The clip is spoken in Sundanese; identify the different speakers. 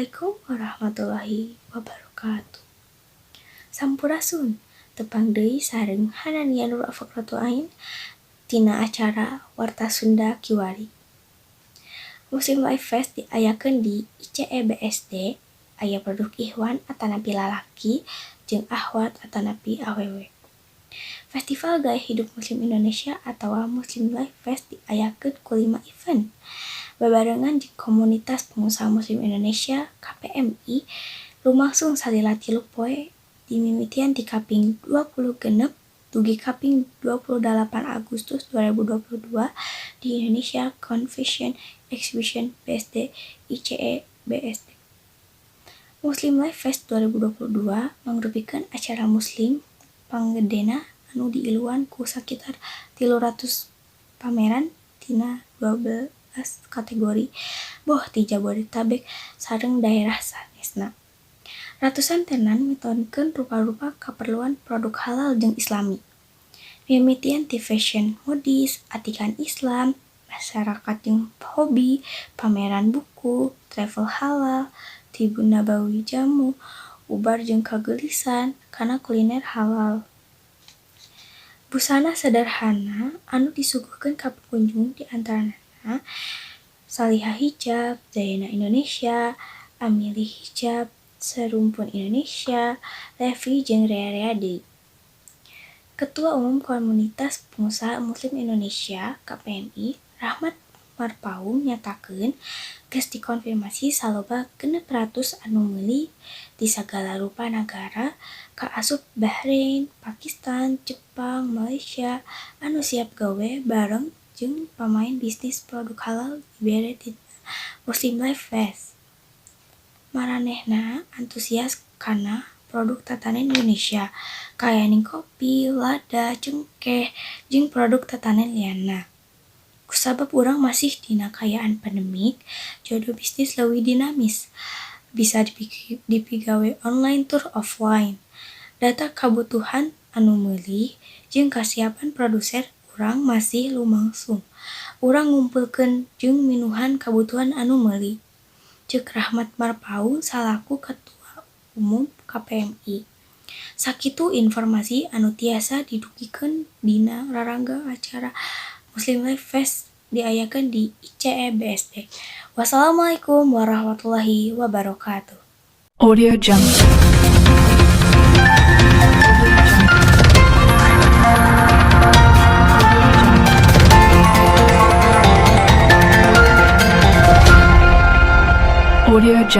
Speaker 1: Assalamualaikum warahmatullahi wabarakatuh. Sampurasun, tepang deui sareng Hanania Nur Afaqratu Ain tina acara Warta Sunda Kiwari. Muslim Life Fest diayakeun di ICE BSD, aya produk ikhwan atanapi lalaki jeung akhwat atanapi awewe. Festival Gaya Hidup Muslim Indonesia atawa Muslim Life Fest diayakeun ku 5 event. Babarengan jeung Komunitas Pengusaha Muslim Indonesia KPMI lumangsung salila 3 poe dimimitian ti kaping 26 dugi kaping 28 Agustus 2022 di Indonesia Convention Exhibition BSD ICE BSD. Muslim Life Fest 2022 mangrupikeun acara muslim panggedena anu diiluan ku sakitar 300 pameran tina 12 kategori boh ti Jabodetabek sareng daerah sanesna. Ratusan tenan mitonkeun rupa-rupa kaperluan produk halal jeung islami. Mimitian ti fashion modis, atikan Islam, masyarakat jeung hobi, pameran buku, travel halal, tibun nabawi jamu, ubar jeung kageulisan kana kuliner halal. Busana sederhana anu disuguhkeun ka pengunjung di antarana Salihah Hijab, Zayana Indonesia, Amili Hijab, Serumpun Indonesia, Levi jeung rea-rea deui. Ketua Umum Komunitas Pengusaha Muslim Indonesia KPMI, Rahmat Marpaung nyatakeun geus dikonfirmasi saloba 600 anu meuli ti sagala rupa nagara kaasup Bahrain, Pakistan, Jepang, Malaysia anu siap gawe bareng jeung pamain bisnis produk halal dibere dina Muslim Life Fest. Maranehna antusias kana produk tatanen Indonesia, kayaning kopi, lada, cengkeh, jeung produk tatanen lianna. Kusabab urang masih dina kaayaan pandemik, jodo bisnis leuwih dinamis, bisa dipigawe online tur offline. Data kabutuhan anu meuli jeung kasiapan produser urang masih lumangsung. Urang ngumpulkeun jeung minuhan kabutuhan anu meuli. Ceuk Rahmat Marpaung salaku Ketua Umum KPMI. Sakitu informasi anu tiasa didugikeun dina rarangga acara Muslim Life Fest diayakeun di ICE BSD. Wassalamualaikum warahmatullahi wabarakatuh.
Speaker 2: Audio Jungle. Audio Jungle.